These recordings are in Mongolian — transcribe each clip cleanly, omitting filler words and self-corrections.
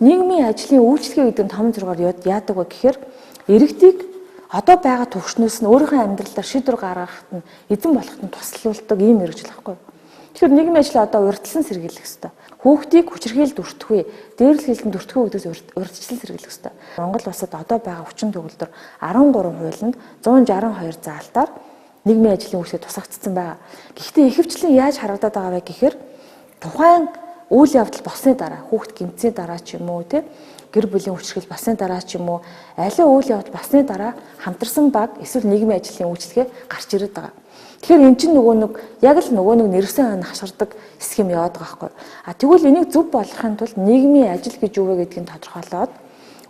Нийгмийн ажлын үйлчилгээ гэдэг нь том зургаар яадаг вэ гэхээр иргэдийг одоо байгаа төвшнөөс нь өөрийнхөө амьдралаар шийдвэр гаргахад нь, эзэн болоход нь туслуулдаг ийм мэргэжил байхгүй юу? Тэгэхээр нийгмийн ажлаа одоо урьдчилан сэргийлэх ёстой. Хүүхдийг хүчирхийлэлд өртөхгүй, дээрлэхийлэлд өртөхгүй гэдгээс урьдчилан сэргийлэх ёстой. Монгол улсад одоо байгаа хүчин төгөлдөр 13 хуулинд 162 заалтаар нийгмийн ажлын үйлчлэгээ тусгагдсан байгаа. Гэхдээ ихэвчлэн яаж харагдаад байгаа вэ гэхээр тухайн үйл явдал болсны дараа, хүүхд гэмтсэний дараа ч юм уу, те, гэр бүлийн хүчирхийлэл болсны дараа ч юм уу, аливаа үйл явдал болсны дараа хамтарсан баг эсвэл нийгмийн ажлын үйлчилгээ гарч ирээд байгаа. Тэгэхээр эн чинь нөгөө нэг яг л нөгөө нэг нэрвсэн ан хашгирдаг схем яваад байгаа байхгүй. А тэгвэл энийг зөв болгохын тулд нийгмийн ажил гэж юу вэ гэдгийг тодорхойлоод,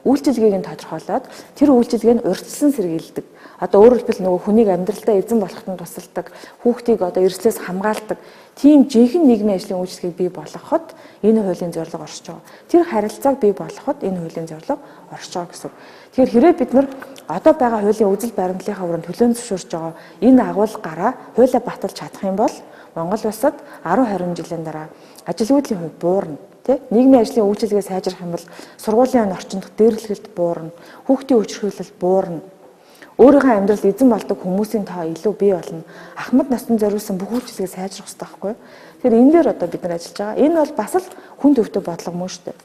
үйлчилгээг нь тодорхойлоод, тэр үйлчилгээ нь урьдчилан сэргийлдэг. Одоо өөрөөр хэлбэл, нөгөө хүнийг амьдралдаа эзэн болоход нь тусалдаг, хүүхдийг одоо эрсдлээс хамгаалдаг тийм жинхэнэ нийгмийн ажлын үйлчилгээг бий болгоход энэ хуулийн зорилго оршиж байгаа. Тэр харилцааг бий болгоход энэ хуулийн зорилго оршиж байгаа гэсэн. Тэгэхээр хэрвээ бид нар одоо байгаа хуулийн үзэл баримтлалынхаа өрөөнд төлөөн зөвшөөрч байгаа энэ агуулгаараа хуулиа баталж чадах юм бол Монгол улсад 10 20 жилийн дараа ажилгүйдлийн хувь буурна. Тэ? Нийгмийн ажлын үйлчилгээ сайжрах юм бол сургуулийн орчинд дээрлэхэлт буурна, хүүхдийн хүчирхийлэл буурна. Өөрийнхөө амьдралд эзэн болдог хүмүүсийн тоо илүү бий болно. Ахмад насанд зориулсан бүх үйлчилгээ сайжрах хэрэгтэй байхгүй юу? Тэгэхээр энэ дээр одоо бид нар ажиллаж байгаа. Энэ бол бас л хүн төвтэй бодлого мөн шүү дээ.